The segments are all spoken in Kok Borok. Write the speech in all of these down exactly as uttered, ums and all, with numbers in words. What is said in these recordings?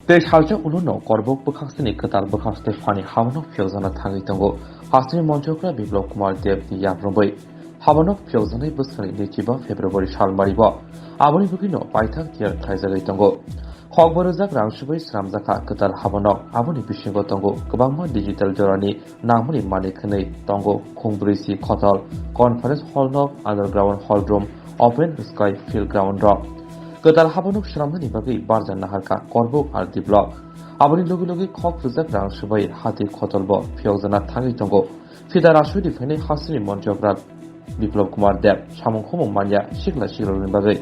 Tei salsa ulono Korbuk bwkhaksini kwtal bwkhak Stephani habanok phiyokjana thangwi tongo. Hasteni monchokra Biplab Kumar Debni yakrwngwi habanok phiyokjaknai bwskangni nwichiba February salmaribo aboni bagwino paithak tiyar khlaijagwi tongo. Khokbo rwjak rang subui swnamjakha kwtal habanok, aboni bisingo tongo kwbangma digital jorani nangmani manwi khwnwi tongo khungbrwi si khotol, conference hall nok, underground hall room, open sky field ground rok. Kwtal habanok swnamnani bagwi barja naharkha Korbuk R D block. Aboni logi logi khok rwjak rang subui hati khotolbo phiyokjana thangwi tongo. Phida rasui riphani hasteni monchokra Biplab Kumar Deb samung khumung manya sikla siklorokni bagwi.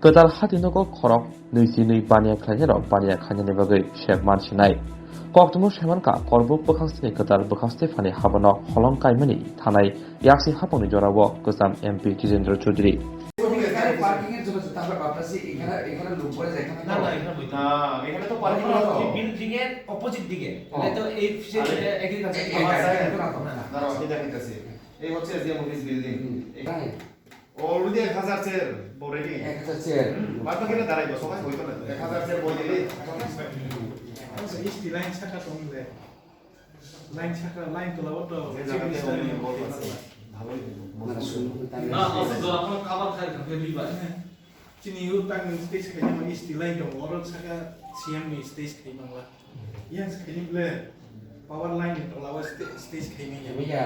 Kwtal hati nogo khorok nwichi nwi baniya khlainai rok baniya khainani bagwi sep mansinai. Koktwmung saimankha Korbuk bwkhaksini kwtal bwkhak Stephani habanok holong kaimani thanai yaksi hapungni jorao kwcham M P Jitendra Chaudhary. এখানে পার্কিং এর জন্য তো আমরা ভাবতেছি এখানে, এখানে লোক ভরে যায়, এখানে না, না, এখানে বইতে না, এখানে তো পার্কিং অপোজিট দিকে, অপোজিট দিকে। ও। তাহলে তো এই ফিশারি আরে, এগ্রিকালচার এই, এই, এই, না, না, না। দাঁড়াও, আমি দেখাইতেছি। এই হচ্ছে এসডিএম অফিস বিল্ডিং। হুম। এই তাই? Already এক হাজার চেয়ার, already। এক হাজার চেয়ার। হুম, বাদ বাকিরা দাঁড়াইবো, সবাই বইতো না তো। এক হাজার চেয়ার বই দিলেই। Isti line saka tong le. Line saka, line tola o to যে জায়গাতে অমনি বল আছে, ভালোই দিব। মানে শুরু করতে আমি না, আছে তো, আপনার খাবার খাই, খাবে দিবা। Chini o tang stage khaini isti line tong, oro saka CM ni stage khai mangla. Yang sakhaini ble power line ni tola o sta-, stage khaini ya. Iya.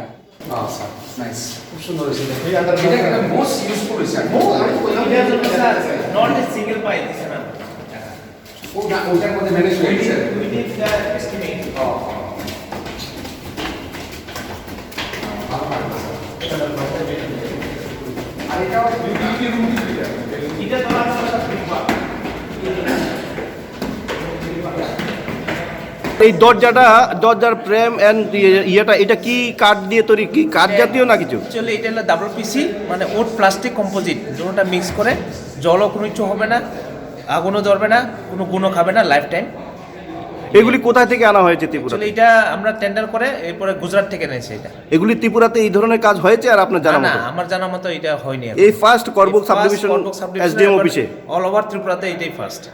Oh, sir, nice. খুব সুন্দর হয়েছে। এই আধার এটা কার্ড একটা most useful হয়েছে। ও, আমি তো বললাম এটা তো, sir, not a single pie, this one. ওটা, ওটার মধ্যে ম্যানেজ হয়ে গেছে। Within, within the estimate. ও, ও। ভালো কাজ করছে। আর এটা ইউটিলিটি রুম কি এটা? এটা তো আর একটা এই দরজাটা, দরজার ফ্রেম এন্ড ইয়েটা, এটা কি কাঠ দিয়ে তৈরি, কি কাঠ জাতীয় না কিছু? অ্যাকচুয়ালি এটা হলো ডাবল পিসি, মানে উড প্লাস্টিক কম্পোজিট, দুটোটা মিক্স করে। জলও কোনো কিছু হবে না, আগুনও ধরবে না, কোনো গুণও খাবে না লাইফ টাইম। এগুলি কোথায় থেকে আনা হয়েছে ত্রিপুরা? অ্যাকচুয়ালি এটা আমরা টেন্ডার করে এরপরে গুজরাট থেকে এনেছি এটা। এগুলি ত্রিপুরাতে এই ধরনের কাজ হয়েছে আর আপনার জানা না, না, মতো? আমার জানা মতো এটা হয়নি এখন। এই ফার্স্ট করবুক এই first subdivision Karbook subdivision SDM একবার অফিসে? অল ওভার ত্রিপুরাতে এটাই ফার্স্ট।